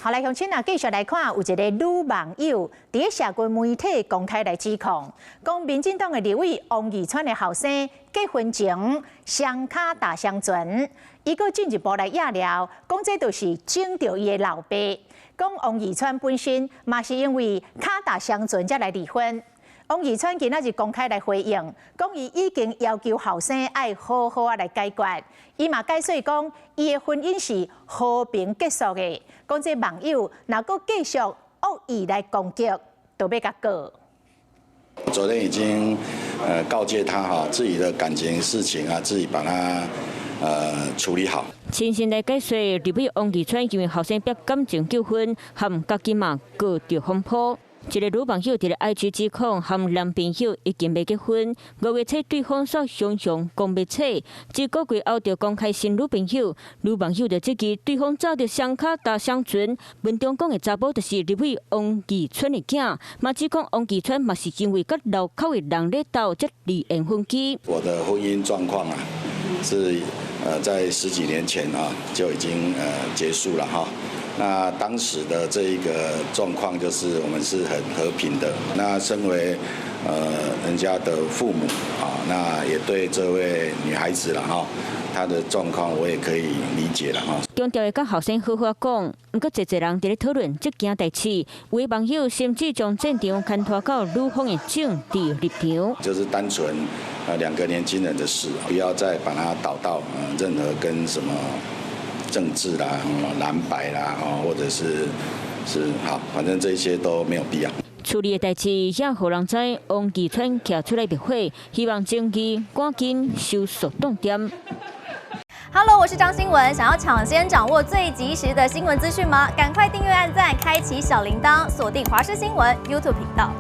好來，鄉親啊，繼續來看，有一个女網友佇社群媒體公開來指控，講民進黨的立委王義川的後生結婚前雙跤踏雙船，伊閣進一步來掖料，講這就是整著伊的老爸，講王義川本身嘛是因為跤踏雙船才來離婚。王義川今仔日公開來回應，講伊已經要求後生愛好好仔來解決，伊嘛解釋講伊的婚姻是和平結束的，講這網友若閣繼續惡意來攻擊，就欲共告。昨天已經告誡他哈，自己的感情事情啊，自己把它處理好。親身來解說，立委王義川因為後生逼感情糾紛，和家己嘛告著風波。一个女網友佇咧 IG 指控，和男朋友已經欲結婚，5月初對方煞雄雄講欲扯，一個月後就公開新女朋友。女網友就質疑對方早就雙跤踏雙船，文中講的查某就是立委王義川的囝，嘛指控王義川嘛是因為佮樓口的人咧鬥，才離緣分居。我的婚姻狀況啊，是在十幾年前啊就已經結束了哈。那當時的這一個狀況就是我們是很和平的。那身為人家的父母啊，那也對這位女孩子了哈，她的狀況我也可以理解了哈。強調會佮後生好好講，毋過濟濟人佇咧討論這件代誌，有的網友甚至將戰場牽拖到女方的政治立場。就是單純兩個年輕人的事，不要再把它導到任何跟什麼政治啦、藍白啦，或者是好，反正這些都沒有必要。處理的代誌也予人知，王義川徛出來滅火，希望爭議趕緊收束凍點。 Hello，我是張新聞，想要搶先掌握最及時的新聞資訊嗎？趕快訂閱、按讚、開啟小鈴鐺，鎖定華視新聞 YouTube 頻道。